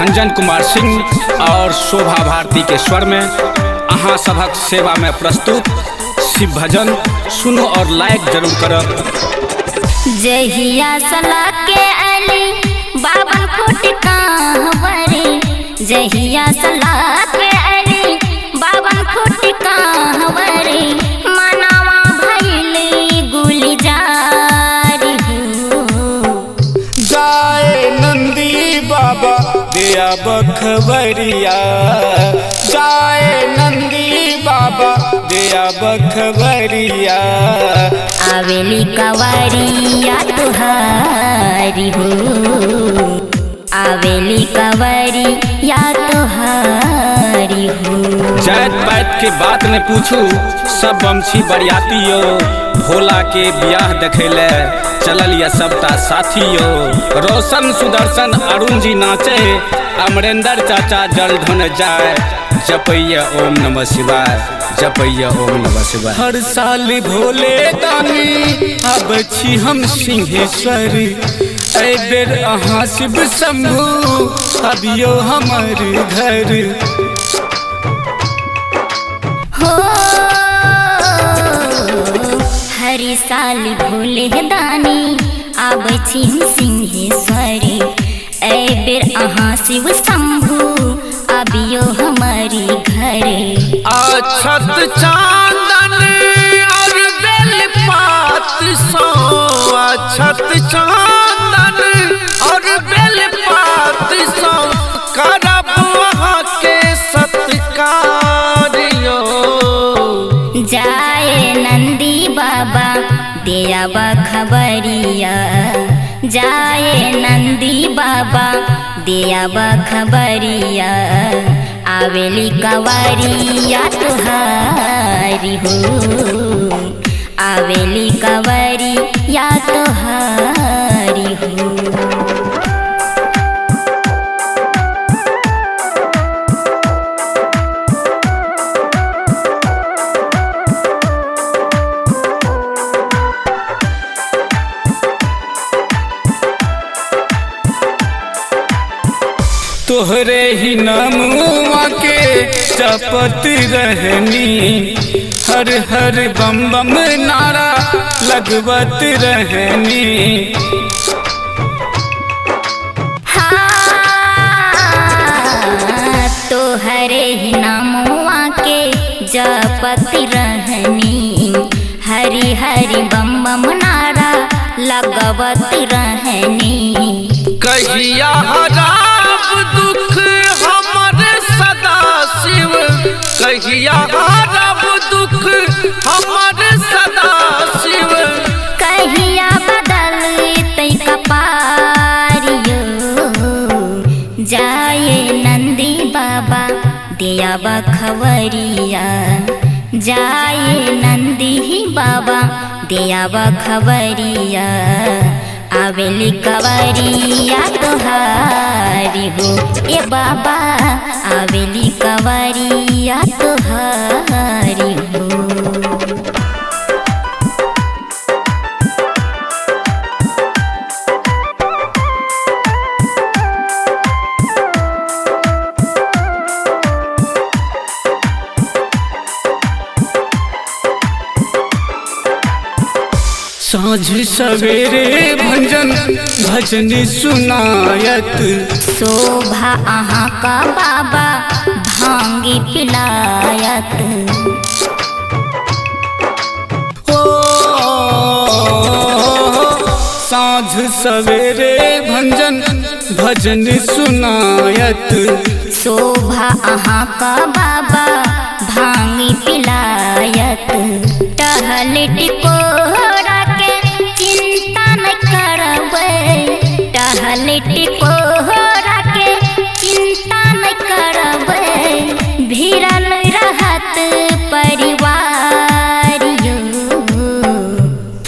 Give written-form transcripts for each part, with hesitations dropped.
भंजन कुमार सिंह और शोभा भारती के स्वर में अहाँ सभक सेवा में प्रस्तुत शिव भजन सुनो और लाइक जरूर करब। जहिया सला के अली बाबन फुट कांवरे, जहिया सला के अली बाबन फुट कांवरे, मनावा भइले गुलजार हो। जाए नंदी बाबा दिया बखबरिया, जाए नंदी बाबा दिया बखबरिया, आवेली कवरिया तुहारी हो, आवेली कवरिया तुहारी हो। जात पात के बात न पूछू सब बमछी बरियातियो, भोला के ब्याह देखेले चलल या सबटा साथियो। रोशन सुदर्शन अरुण जी नाचे, अमरेंद्र चाचा जल ढोने जाए, जपैया ओम नमः शिवाय, जपैया ओम नमः शिवाय। हर साल भोले दानी अब छी हम सिंहेश्वर, ऐ बेर अहाँ शिव शंभू अबियो हमर घर। हो हर साल भोले दानी आबै छी हम सिंहेश्वर, ऐ बेर अहाँ शिव शंभू अबियो हमर घर। अछत चांदन और बेल पात सो, अछत चांदन और बेल पात सो, करब अहाँ के सत्कार यो। जाए नंदी बाबा दिया खबरिया, जाए नंदी बाबा दिया खबरिया, आवेली कवरिया तुहारी हो, आवेली कवरिया तुहारी हो। तोहरे ही नामुआ के जपत रहनी, हर हर बम बम नारा लगवत रहनी। हाँ तोहरे ही नामुआ के जपत रहनी, हरि हरि बम बम नारा लगवत रहनी। कहिया हराब दुख हमर सदा शिव, कहिया हराब दुख हमर सदा शिव, कहिया बदलतै कपारियो, जाए नंदी बाबा दिया खबरिया, जाए नंदी बाबा दिया खबरिया, आवेली कवरिया तुहारी हो, ए बाबा आवेली कवरिया तुहारी हो। साँझ सवेरे भंजन भजन सुनायत, शोभा अहाँ का बाबा भांगी पिलायत। ओ साँझ सवेरे भंजन भजन सुनायत, शोभा अहाँ का बाबा भांगी पिलायत। टहल टिकोरा के चिंता न करबै, टहल टिकोरा के चिंता न करबै, भिड़ल रहत परिवार यो।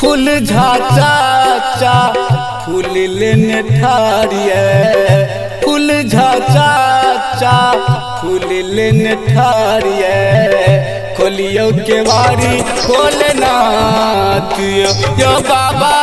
फूल झा चाचा फूल लेने ठारिये, फूल झा चाचा फूल लेने ठारिये, खोलियो के वारी भोलेनाथ यो, यो बाबा